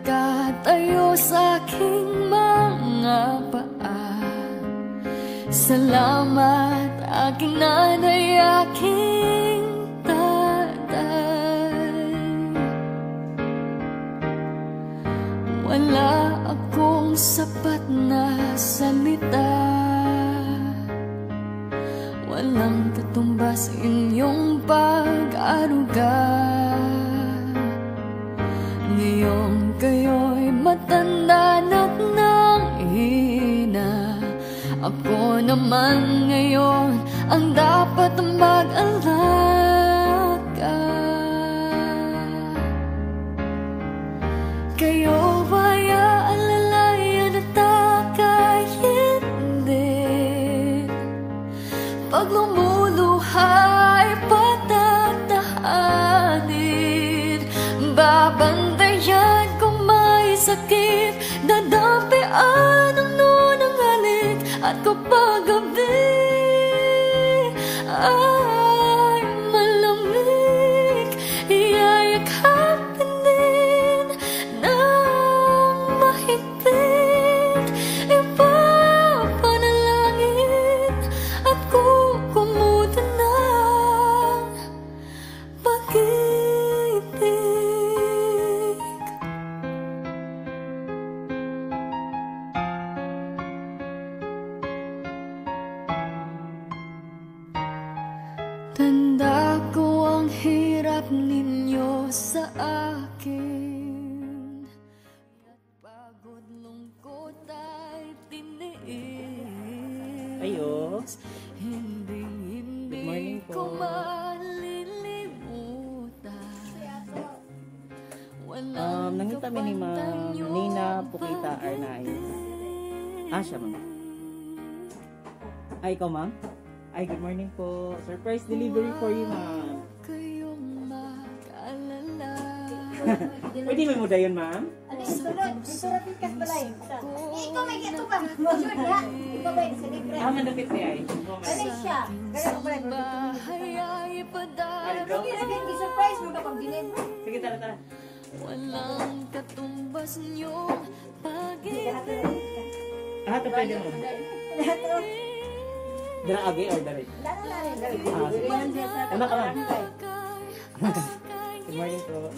Nakatayo sa aking mga paa. Salamat, aking nanay, aking tatay. Wala akong sapat na salita, walang katumbas inyong pag-aruga. Ngayong kayo'y matanda na't nanghina, ako naman ngayon ang dapat mag-alaga. Kayo ba'y aalalayan at takayin din? Pag lumuluha ay patatahanin, babantayan kung may sakit, dadampian ang nunang halik. At kapag gabi ay malamig, iyayakapin din ng mahigpit. Ipapanalangin at kukumutan ng pag-ibig. Tanda ko ang hirap ninyo sa akin, at pagod lungkot ay tiniis. Ayo. Hindi, hindi Good morning po. Ko malilimutan. Walang Nangita mi ni Ma'am kapantay Nina niyong Pukita Arnaiz. pag-ibig. Ah, siya, ma'am. Ay, ikaw, ma'am? Ay, good morning po. Surprise delivery for you, ma'am. Kayong mag-alala. Pwede may muda yun, ma'am? Ano yung sulod? Yung sulod yung kasbalay. Ikaw may ito ba? Sure na. Ikaw ba yung celebrate? Ah, mandapit niya ay. Ano siya? Kaya ko pala. Bahay ay ipadarating. Sige, sige, surprise mo kapag deliver. Sige, tara, tara. Walang katumbas niyong pag-ibig. Ah, ito pwede mo. Dara agi or dara? Ah, sige. Ano ka, ma'am? Good morning po.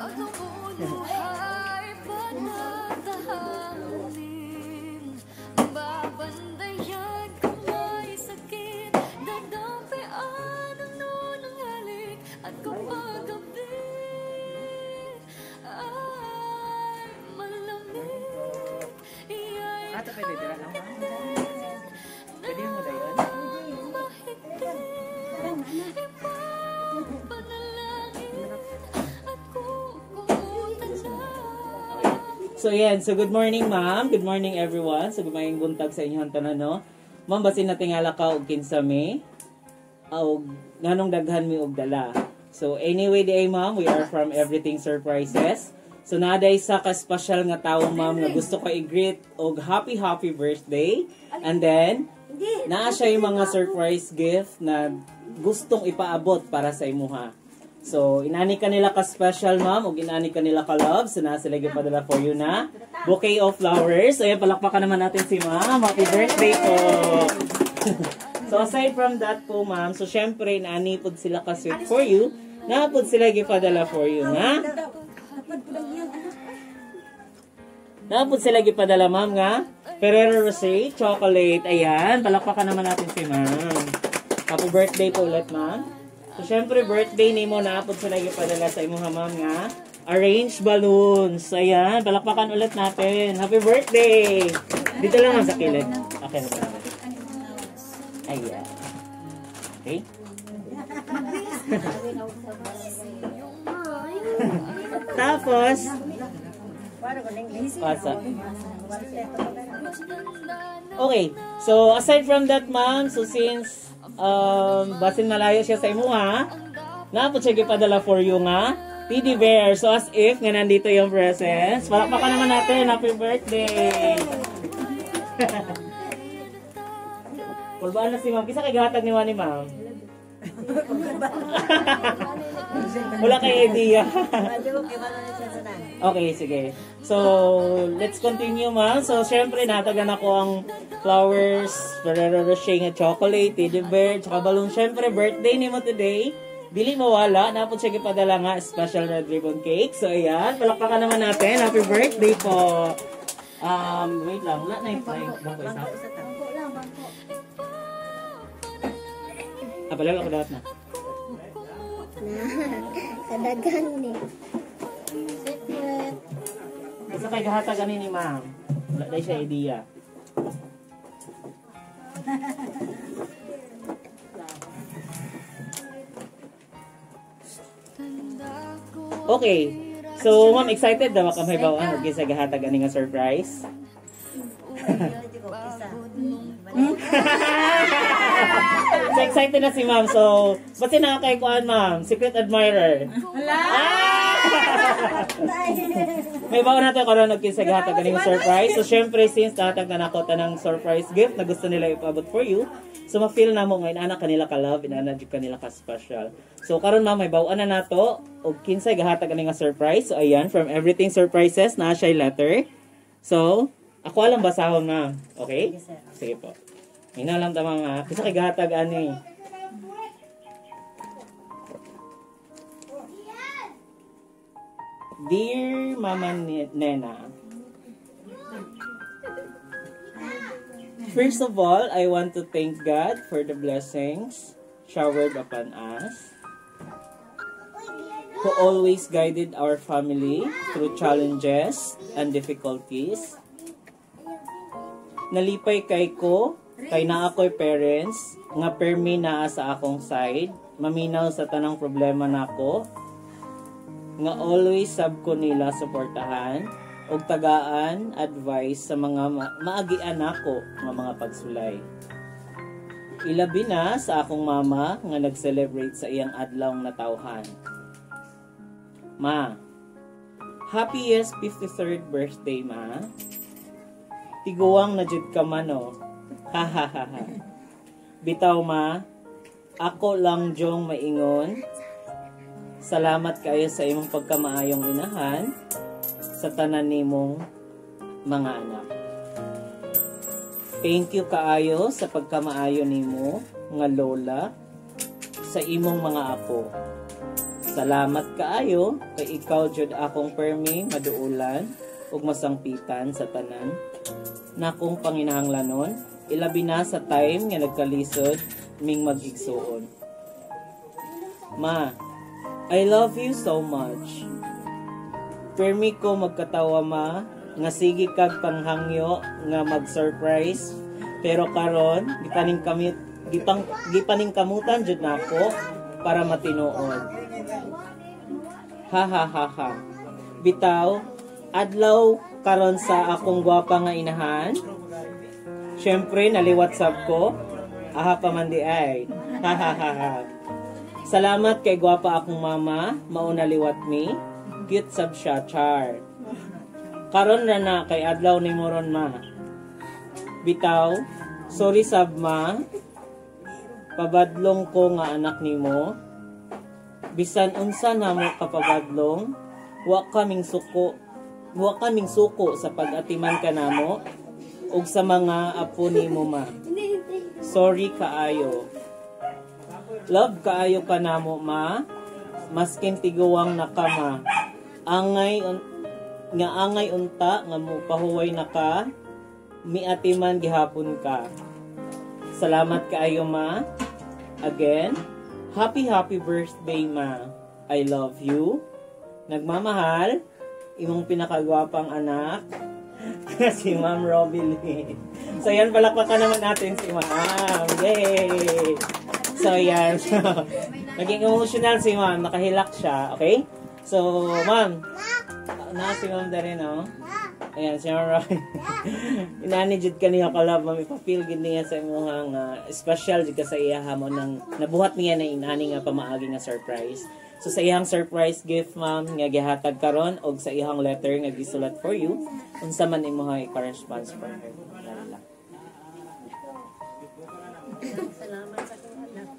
At lumuluhay panatahanin, babantayan kung may sakit, dadampian ang nunang halik. At kapag gabi ay malamig, Ah, ito pwede. Dara lang, ma'am. Pwede mo da yun? mahigpit. Ipapanalangin at kukumutan na. So, ayan. So, good morning, ma'am. Good morning, everyone. So, gumayong buntag sa inyong tanan, no? Ma'am, basin natingala ka og kinsa mi. Og nganong daghan mi og dala. So, anyway, di ay, ma'am, we are from Everything Surprises. So, naday sa ka-special nga tao, ma'am, nga gusto ko i-greet og happy, happy birthday. And then, naa siya yung mga surprise gift na gustong ipaabot para sa imuha. So, inani ka nila ka special, ma'am, ug inani ka nila ka love. So, naa sila gipadala for you na bouquet of flowers. Ayan, palakpakan naman natin si ma'am. Happy birthday po! So, aside from that po, ma'am, so, syempre, inani pod sila ka sweet for you. Naa pod sila gipadala for you, nga? Naa pod sila gipadala, ma'am, nga? Ferrero Rocher chocolate. Ayan, palakpakan naman natin si ma'am. Happy birthday po ulit, ma'am. So, syempre, birthday ni mo, naa pod sila gipadala sa imuha, ma'am, nga? Arrange balloons. Ayan, palakpakan ulit natin. Happy birthday! Dito lang, ma'am, sa kilid. Okay na ba? Ayan. Okay? Tapos, pasa. Okay. So, aside from that, ma'am, so since basin malayo siya sa imuha, naa pod siya gipadala for you nga teddy bear. So, as if nga nandito yung presents. Palakpakan naman natin. Happy birthday! Kulbaan na si ma'am. Kisa kay gahatag ni Wani, ma'am? Wala kay idea. Okay, sige. So, let's continue, ma'am. So, syempre, natagan ako ang flowers, Ferrero Rocher nga chocolate, teddy bear, tsaka balloon. Syempre, birthday nimo today. Dili mawala, napod siya gipadala nga special red ribbon cake. So, ayan, palakpakan naman natin. Happy birthday po. Wait lang, wala na yung bangko isa. Bangko lang, bangko. Ah, pala ako dapat na. Kadagan ni. Secret. Isa kay gahatag ani ni ma'am. Wala na siya idea. Okay. So, ma'am, excited na baka may bawaan og sa gahatag ani nga surprise? So, excited na si ma'am. So, ba't na kay kuan, ma'am? Secret admirer. Hala! May baon natin karon og kinsa gahatag ani nga surprise. So, syempre, since nahatag na nako tanang surprise gift na gusto nila ipaabot for you, so ma-feel na mo nga inana kanila ka love, inana jud kanila ka special. So, karon ma'am, may baon na nato og kinsay gahatag ani nga surprise. So, ayan, from Everything Surprises na siya letter. So, ako alam basahon, ma'am. Okay? Sige po. Ina lang ta, ma'am, ha. Kinsa kay gahatag ani? Dear Mama Nena, first of all, I want to thank God for the blessings showered upon us, who always guided our family through challenges and difficulties. Nalipay kay ko, kay naa ako'y parents, nga permi naa sa akong side, maminaw sa tanang problema nako, nga always sab ko nila suportahan ug tagaan advice sa mga maagian nako nga mga pagsulay. Ilabi na sa akong mama nga nag-celebrate sa iyang adlaw natawhan. Ma, happiest 53rd birthday, ma. Tiguang na jud ka man, oh. Ha ha ha ha. Bitaw, ma, ako lang jong maingon. Salamat kayo sa imong pagkamaayong inahan sa tanan nimong mga anak. Thank you kaayo sa pagkamaayo nimo nga lola sa imong mga apo. Salamat kaayo kay ikaw jud akong permi maduulan ug masangpitan sa tanan nakong panginahanglanon, ilabi na sa time nga nagkalisod ming mag-igsuon. Ma, I love you so much. Permi ko magkatawa, ma, nga sige kag panghangyo nga mag-surprise, pero karon gipaning kamutan jud nako para matinuod. Ha ha ha ha. Bitaw, adlaw karon sa akong gwapa nga inahan. Syempre naliwat sab ko. Aha pa man di ay. Ha ha ha ha. Salamat kay gwapa akong mama, mauna liwat mi. Cute sab siya, char. Karon ra na kay adlaw ni moron, ma. Bitaw, sorry sab, ma. Pabadlong ko nga anak nimo. Bisan unsa namo kapabadlong, wa kaming suko sa pag-atiman kanamo ug sa mga apo nimo, ma. Sorry kaayo. Love kaayo kanamo, ma. Maskin tiguang na ka, ma. Angay nga angay unta nga mo pahuway na ka, miatiman gihapon ka. Salamat kaayo, ma. Again, happy happy birthday, ma. I love you. Nagmamahal, imong pinakagwapang anak, si Ma'am Robbie Lee. So yan, palakpakan naman natin si Ma'am. Yay! So yan. So, naging emotional si Ma'am. Nakahilak siya. Okay? So, Ma'am. Na si Ma'am na rin, no? Ayan, si Ma'am Robbie. Inani jud kaniya ka love, ma'am. Ipa-feel gid niya sa imuhang special jud ka sa iya mo nang nabuhat niya na inani nga pamaagi nga surprise. So sa iyang surprise gift, ma'am, nga gihatag karon og sa iyang letter nga gisulat for you, unsa man imong i-response for her? Lala. Salamat sa akong anak.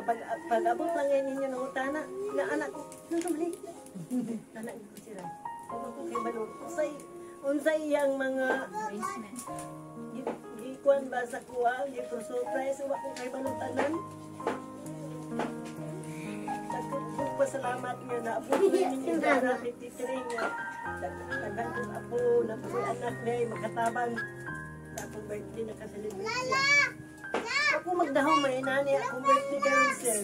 Pag pag-abot lang ngayon ninyo ng utana na anak ko, nanduli. Anak ko sila. Kung ko kay balot, unsay iyang mga gikuan ba sa kuha, gi surprise, wa ko kay balot tanan. Daghan pasalamat nga naabot ninyo na 53 nga. Daghan kong apo, na po anak na makatabang sa akong birthday, nakaselebrate siya. Ako magdahom may nani akong birthday karon, sir.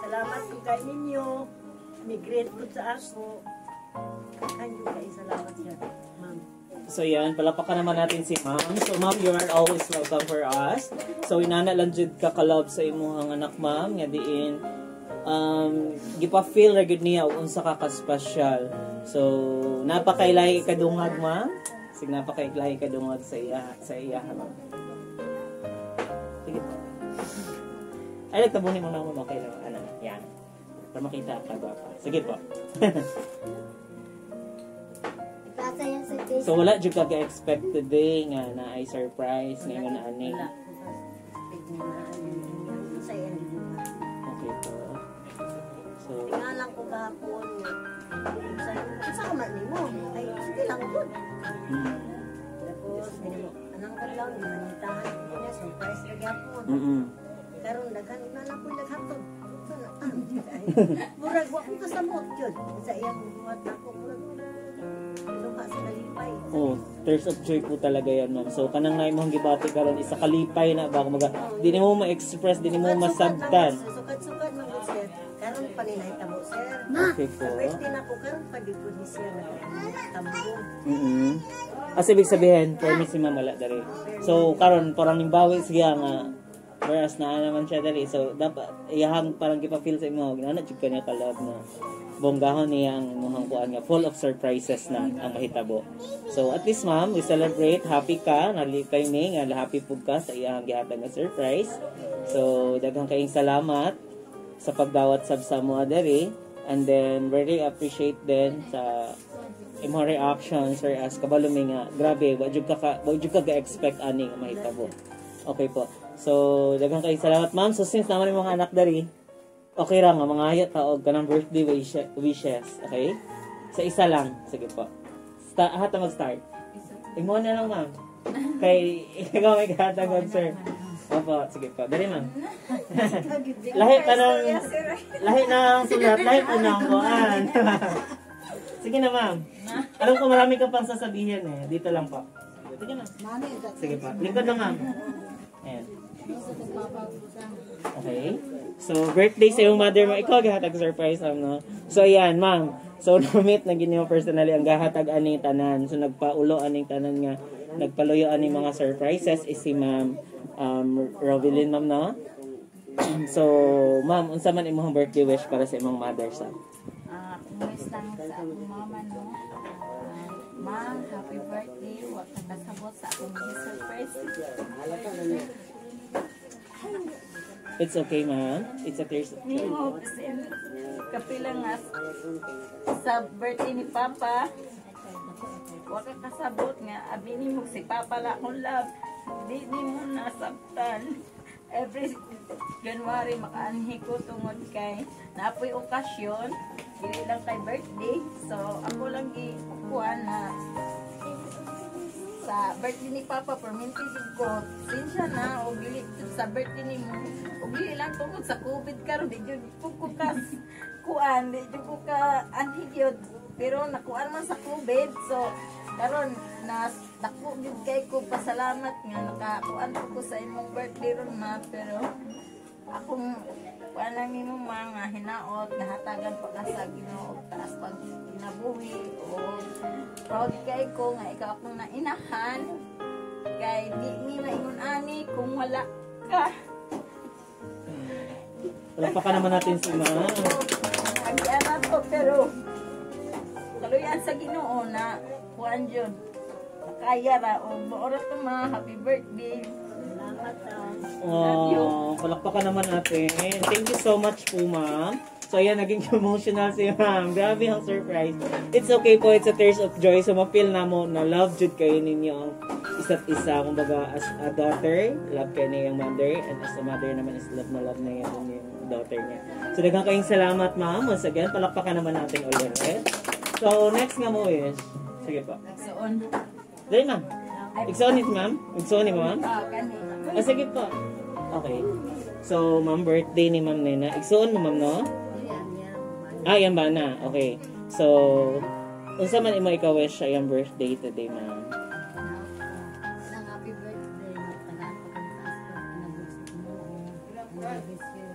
Salamat ko kay ninyo. Mi-greet ko sa ako. Kanyo kay salamat siya, ma'am. So yan, palakpakan naman natin si ma'am. So ma'am, you are always welcome for us. So inana lang jud ka ka-love sa imuhang anak, ma'am, nga diin gipa-feel ra gyud niya og unsa ka ka-special. So napakailahi kadungag, ma'am. Sig napakailahi kadungag sa iya, ma'am. Sige po. Ay, nagtabunin mo na mo, okay lang. Ano, yan. Para makita ka gwapa. Sige po. Ipasa yan sa Facebook. So wala jud ka ka-expect today nga na ay surprise ngayon na ani? Wala ko ka-expect na sa iyang gibuhat. Okay po. So, Tingala ko kahapon nga. Sa ka man nimo? Ay, sige lang gud. Tapos, anang kadlaw ni manitahan ko niya, surprise ra gyapon. Karon daghan na lang ko naghatod. So na ah, ay, murag wa ko kasamot jud sa iyang buhat ako, murag luha sa kalipay. Oh, tears of joy po talaga yan, ma'am. So, kanang na imong gibati karon isa kalipay na ba, kumaga, di nimo ma-express, di nimo masabtan. Sukad-sukad man gud, sir. Karon pa ni nahitabo, sir. Okay po. Sa birthday na ko karon pa gid ni siya nagtambo. As ibig sabihin, permit si ma'am wala diri. So, karon parang nimbawi siya nga whereas naa naman siya diri. So, dapat iyahang parang gipa-feel sa imo, ginana jud ka niya ka-love na bonggahon niya ang imuhang kuan nga full of surprises na ang mahitabo. So, at least ma'am, we celebrate, happy ka, nalipay mi nga happy pud ka sa iyahang gihatag nga surprise. So, daghang kaayong salamat sa pagdawat sab sa mo diri and then very appreciate din sa imong reaction, sir, as kabalo mi nga grabe wa jud ka ga-expect ani nga mahitabo. Okay po. So daghang kayong salamat, ma'am. So since naman yung mga anak diri, okay ra nga mangayo ta og kanang birthday wishes, okay? Sa isa lang. Sige po. Hata mag-start. Imo na lang, ma'am. Kay ikaw may kahatag, sir. Opo, sige po. Dali, ma'am. Lahi pa ng lahi ng sulat, lahi pa ng kuan. Sige na, ma'am. Alam ko marami ka pang sasabihin eh. Dito lang po. Sige na. Sige po. Lingkod lang, ma'am. Ayan. Okay. So, birthday sa iyong mother mo. Ikaw gahatag surprise, ma'am, no? So, ayan, ma'am. So, na-meet na gini mo personally ang gahatag aning tanan. So, nagpaulo aning tanan nga nagpaluyo aning mga surprises is si Ma'am Rovelyn, ma'am, no? So, ma'am, unsa man imong birthday wish para sa imong mother sa? Ah, wish lang sa akong mama, no. Ah, ma, happy birthday. Wa ka kasabot sa akong surprise. It's okay, ma'am. It's a tears of joy. Nimo bisin kapila nga sa birthday ni Papa. Wa ka kasabot nga abi nimo si Papa la akong love. Di nimo nasabtan. Every January makaanhi ko tungod kay naapoy okasyon, dili lang kay birthday. So ako lang gi kuan na sa birthday ni Papa perminti jud ko. Sinsya na og dili sa birthday nimo og dili lang tungod sa COVID karon di jud ko kas kuan, di jud ko ka anhi gyud, pero nakuan man sa COVID, so karon na dako gyud kay ko pasalamat nga nakakuan po ko sa imong birthday ron, ma. Pero akong kuan lang nimo mga hinaot nahatagan pa ka sa Ginoo og taas pag kinabuhi o proud kay ko nga ikaw akong nainahan kay di mi maingon ani kung wala ka. Palakpakan naman natin si ma'am. Agian ko pero kaluyan sa Ginoo na kuan jud kaya ra o maoras to, ma. Happy birthday. Salamat ah. Oh, palakpakan naman natin. Thank you so much po, ma'am. So, ayan, naging emotional si ma'am. Grabe ang surprise. It's okay po. It's a tears of joy. So, ma-feel na mo na love jud kayo ninyo ang isa't isa, kumbaga as a daughter, love kay niya yung mother, and as a mother naman is love na love na yung daughter niya. So daghang kayong salamat, ma'am. Once again, palakpakan naman natin ulit. So next nga mo is, sige po. Nagsuon. Dali, ma'am. Igsoon ni ma'am? Igsoon ni ma'am? Ah, kani. Ah, sige po. Okay. So, ma'am, birthday ni Ma'am Nena. Igsoon mo, ma'am, no? Ah, yan ba na? Okay. So, unsa man imo ika-wish sa iyang birthday today, ma'am? Nang happy birthday. Tagaan pa kami sa aspect na gusto mo. God bless you.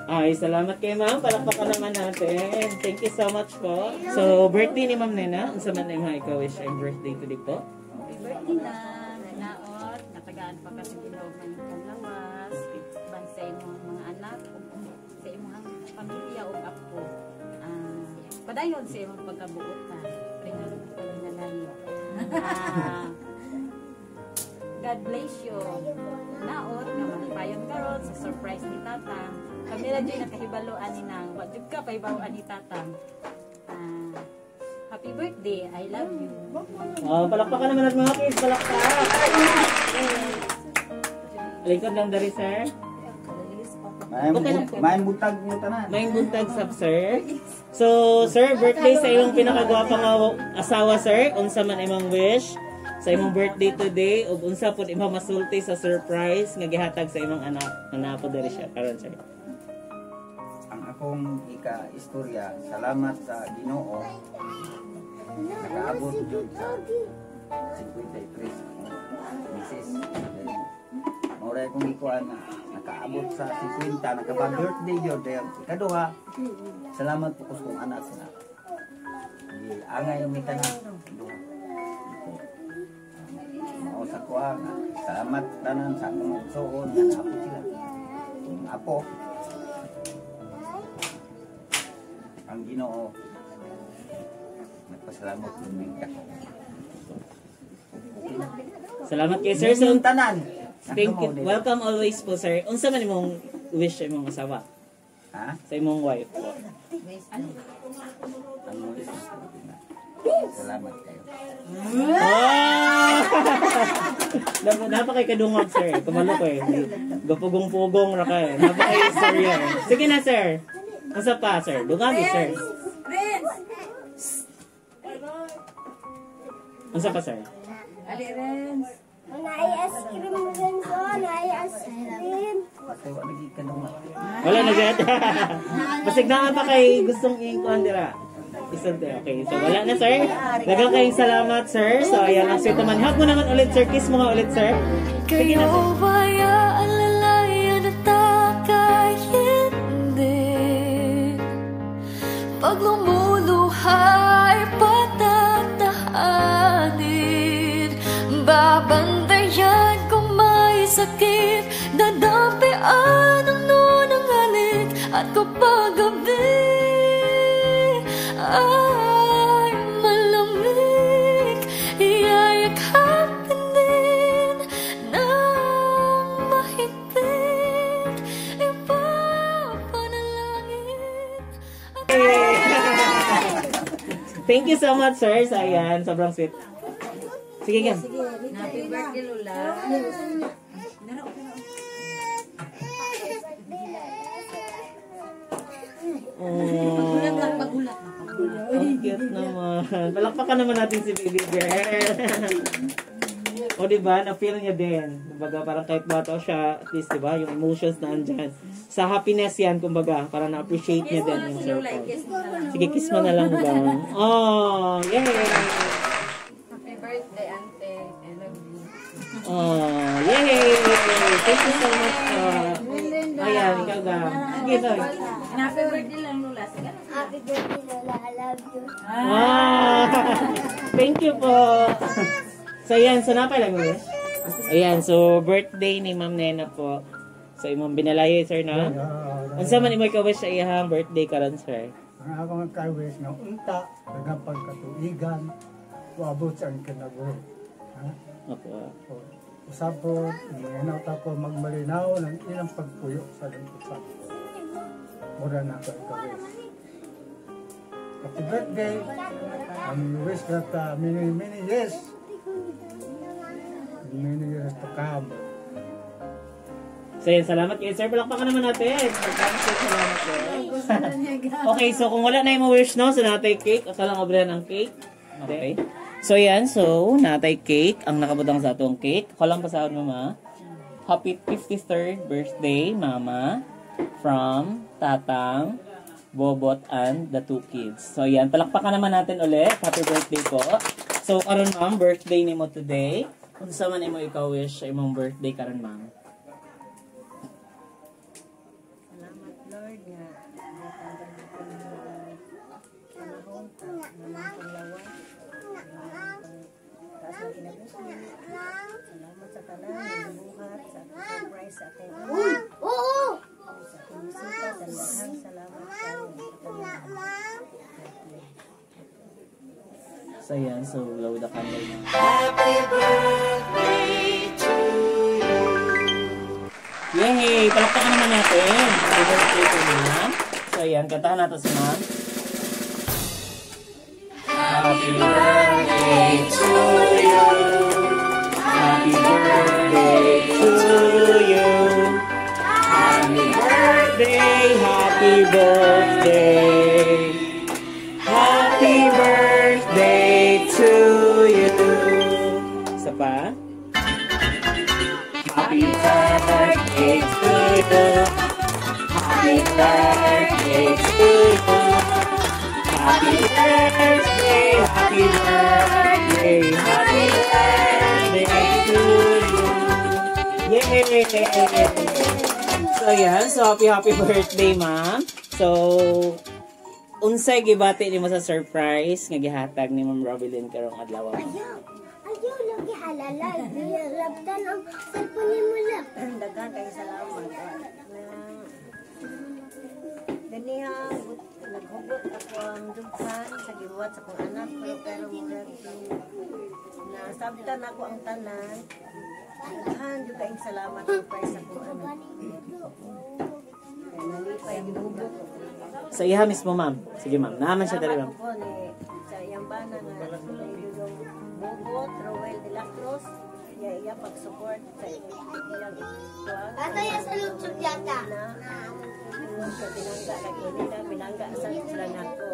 Ay, salamat kay ma'am. Palakpakan naman natin. Thank you so much po. So, birthday ni Ma'am Nena. Unsa man imo ika-wish sa iyang birthday today po? Happy birthday na. Naot. Natagaan pa kasi Ginoo man paglawas. Ban sa imong mga anak, sa imong pamilya ug apo. Ah, padayon sa imong pagkabuotan. Prinalayo. Ah, God bless you. Naot nga malipayon karon sa surprise ni Tatang. Kami ra jud nakahibalo ani nang wa jud ka pahibalo ani Tatang. Ah, happy birthday. I love you. Oh, palakpakan naman natin, mga kids. Palakpak! Lingkod lang dari, sir. May Okay lang po. May butag mo tanan. May buntag sab, sir. So, sir, birthday sa imong pinakagwapa nga asawa, sir. Unsa man imong wish sa imong birthday today ug unsa pud imong masulti sa surprise nga gihatag sa imong anak nga naa po diri siya karon, sir? Ang akong ika-istorya, salamat sa Ginoo. Nakaabot jud sa 53 akong misis. Then, mao ra akong ikuan na nakaabot sa 50, nakapa-birthday jud. Then, ikaduha, salamat po ko kong anak na angay mi tanan duha. Mao sa kuha nga, salamat tanan sa akong igsuon nga apo sila. Ang apo, ang Ginoo nagpasalamat kami ka. Salamat kay sir. So, Yung tanan. Thank you. Welcome always po, sir. Unsa man imong wish sa imong asawa? Ha? Sa imong wife po. Ang wish ko na. Salamat kayo. Ah! Napakay kadungog, sir. Kumalo ko eh. Gapugong-pugong ra ka eh. Napakay istorya eh. Sige na, sir. Unsa pa, sir? Dungagi, sir. Renz! Unsa pa, sir? Ali, Renz. Naay ice cream rin ko, naay ice cream. Basta wa lagi kadungog. Wala na dyan. Basig na pa kay gustong i-kuan dira. Isulti. Okay, so wala na, sir. Daghang kayong salamat, sir. So ayan, ang sweet naman. Hug mo naman ulit, sir. Kiss mo nga ulit, sir. Sige na, Kayo sir. ba'y aalalayan at akay hindi? Pag lumuluhay, patatahanin. Babantayan kung may sakit, dadampian ang nunang halik. At kapag gabi ay malamig, iyayakapin din ng mahigpit. Ipapanalangin at Thank you so much, sir. So ayan, sobrang sweet. Sige, gan. Happy birthday, Lola. Oh. Pagulat. Ang cute naman. Palakpakan naman natin si baby girl. O, di ba? Na-feel niya din. Kumbaga, parang kahit bata siya, at least, di ba? Yung emotions na andyan. Sa happiness yan, kumbaga, para na-appreciate niya Kiss mo din na yung si Lola. surprise. I-kiss mo na lang. Sige, kiss mo na lang ba? Oh, yay! Happy birthday, Ante. I love you. Oh, yay! Thank you so much po. Ayan, ikaw ga. Sige, sorry. Happy birthday lang, Lola. Sige na. Happy birthday, Lola. I love you. Ah! Thank you po. So, ayan. So, napay lang ulit. Ayan. So, birthday ni Ma'am Nena po. So, imong binalaya, sir, no? Unsa man imo ikaw-wish sa iyang birthday karon, sir? Ang akong kawis nga unta, daghang pagkatuigan, uabot sa ang kinabuhi. Ha? Opo. O, usapon, manghinaw ta ko magmalinaw ng ilang pagpuyo sa lingkusan. Mura na ako ikawis. Happy birthday! And we wish that many, many years many years to come. So yan, salamat kayo, sir. Palakpakan naman natin. Salamat, sir. Okay, so kung wala na yung wish, no, so natay cake. Asa lang abrihan ang cake. Okay. So yan, so natay cake. Ang nakabutang sa atong cake. Ako lang pasahod, Mama. Happy 53rd birthday, Mama. From Tatang, Bobot, and the two kids. So yan, palakpakan naman natin ulit. Happy birthday po. So karon, ma'am, birthday nimo today. Unsa man imo ikaw wish sa imong birthday karon, ma'am? Salamat, Lord, nga natagan ko ng panahon ng panglawas. Taas ng kinabuhi. Salamat sa tanan nga gibuhat sa akong surprise sa akong sa akong bisita sa daghang salamat kayo. So yan, so blow the candle na. Yay! Palakpakan naman natin. Happy birthday to ma'am. So ayan, kantahan natin si ma'am. Happy birthday to you. Happy birthday to you. Happy birthday, happy birthday. Happy birthday to you. Isa pa. Happy birthday to you. Happy birthday to you. Happy birthday, happy birthday, happy birthday to you. Yay! So yan, so happy happy birthday, ma'am. So, unsay gibati nimo sa surprise nga gihatag ni Ma'am Robilyn karong adlaw? Ayaw. Ayaw lagi halala. Labtan ang cellphone mo lang. Daghan kay salamat. Na ganiha naghugot ako ang dughan sa gibuhat sa akong anak ko pero murag nasabtan ako ang tanan. Daghan jud kaayong salamat surprise sa akong anak. Kay nalipay gyud ko. Sa iha mismo, ma'am. Sige, ma'am. Naaman siya dali, ma'am. Salamat ko ni sa iyang bana nga ni Bobot Roel de la Cruz iya iya pag-support sa iyang kuan. Tatay sa YouTube yata. Na ingon sa pinangga kay nila pinangga sa sila nako.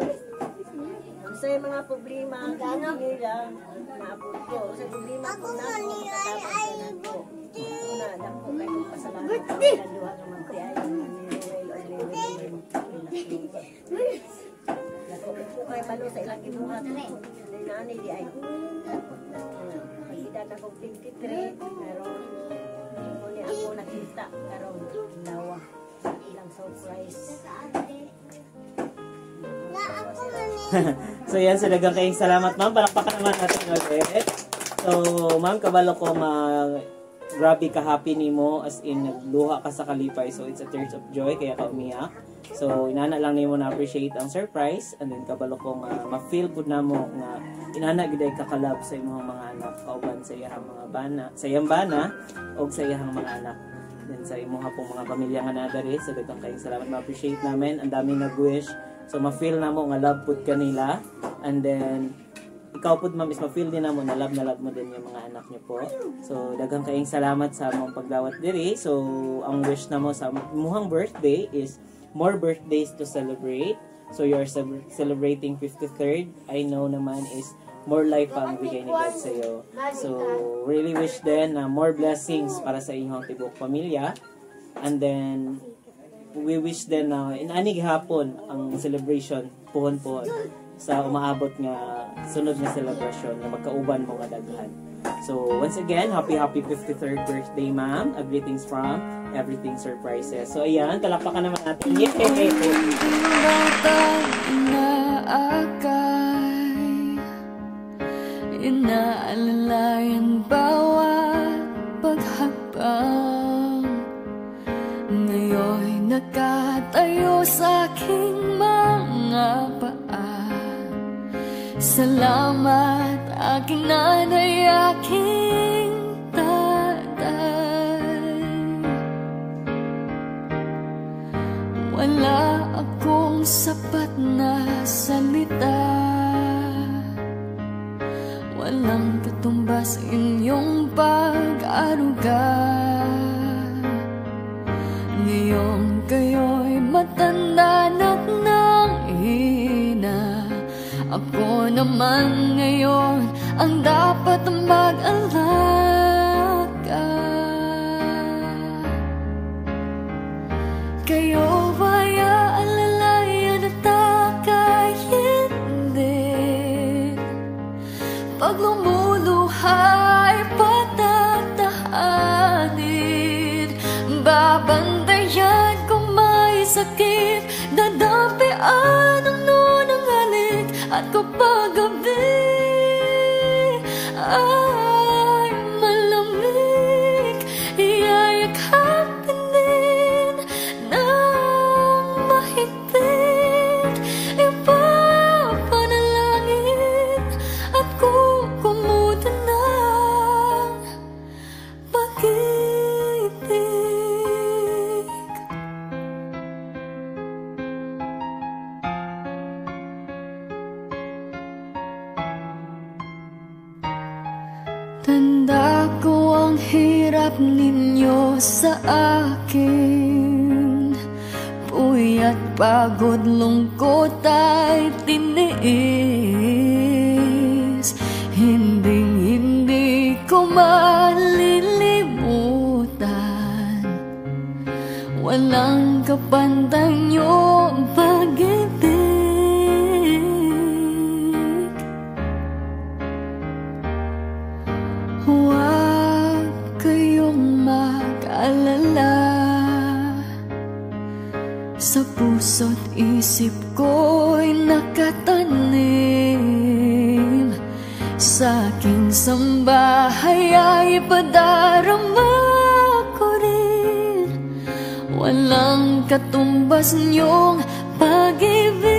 Unsay mga problema nila naabot ko. Unsay problema ko nako makatabang sa nako. Una dako kay kong pasalamat sa ilang duha nga magtiay ni Roel o ni Roel de la Cruz. Dako ko kay balo sa ilang gibuhat. Nani di ay. Pag-edad akong 53 karon mo ni ako nakita karon dawa ilang surprise. So yan, so daghang kayong salamat, ma'am. Palakpakan naman natin ulit. So, ma'am, kabalo ko nga grabe ka happy nimo, as in nagluha ka sa kalipay. So it's a tears of joy kaya ka umiyak. So inana lang nimo na appreciate ang surprise, and then kabalo ko nga ma-feel pud namo nga inana gid ay kakalab sa imong mga anak kauban sa iyang mga bana, sa iyang bana og sa iyang mga anak. Then sa imuha pong mga pamilya nga naa diri, so daghang kayong salamat, ma-appreciate namin. Ang daming nag-wish. So ma-feel namo nga love pud kanila, and then ikaw pud, ma'am, is ma-feel din namo na love mo din yung mga anak niyo po. So daghang kayong salamat sa among pagdawat diri. So ang wish namo sa imuhang birthday is more birthdays to celebrate. So you're celebrating 53rd. I know naman is more life ang bigay ni God sa iyo. So really wish din na more blessings para sa inyong tibuok pamilya. And then we wish din na inani gihapon ang celebration puhon-puhon sa umaabot nga sunod nga celebration nga magkauban mo nga daghan. So once again, happy happy 53rd birthday, ma'am. A greetings from Everything Surprises. So ayan, palakpakan naman natin. Yay! Batang inaakay, inaalalayan bawat paghakbang. Ngayon'y nakatayo sa aking mga paa. Salamat aking nanay, aking tatay. Wala akong sapat na salita, walang katumbas inyong pag pag-aaruga. Ngayong kayo'y matanda na't nanghina, ako naman ngayon ang dapat mag-alaga. Kayo ba'y aalalayan at takayin din? Pag lumuluha'y patatahanin, babantayan kung may sakit, dadampian ang nunang halik. At kapag gabi ay malamig, iyayakapin din ng mahigpit. Ipapanalangin at kukumutan ng pag-ibig. Tanda ko ang hirap ninyo sa akin, puyat, pagod, lungkot ay tiniis. Hinding-hindi ko malilimutan, walang kapantay niyong pag-ibig. Huwag kayong mag-alala, sa puso't isip ko'y nakatanim. Sa aking sambahay ay ipadarama ko rin, walang katumbas niyong pag-ibig.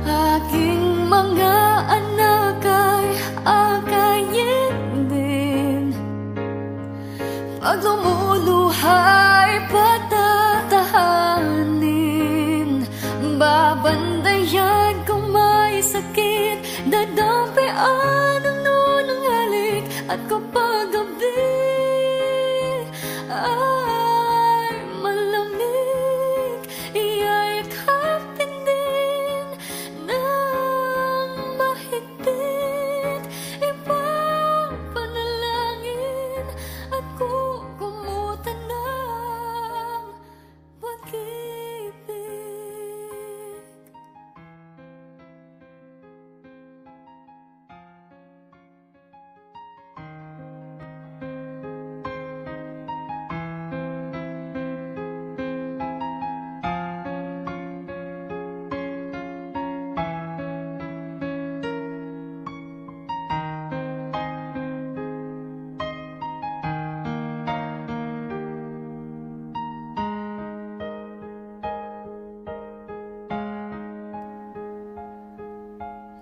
Aking mga anak ay akayin din, pag lumuluha'y patatahanin, babantayan kung may sakit, dadampian ang nunang halik. At kapag gabi ay malamig, iyayakapin din ng mahigpit. Ipapanalangin at kukumutan ng pag-ibig.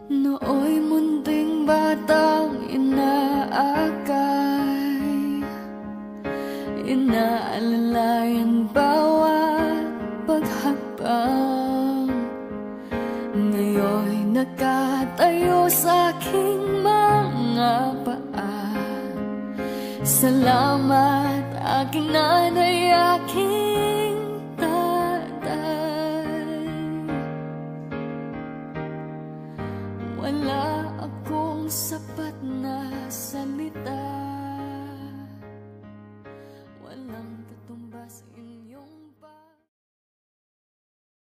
Nooy munting batang inaakay, inaalalayan bawat paghakbang. Ngayon'y nakatayo sa aking mga paa. Salamat aking nanay, aking tatay. Wala akong sapat na salita, walang katumbas.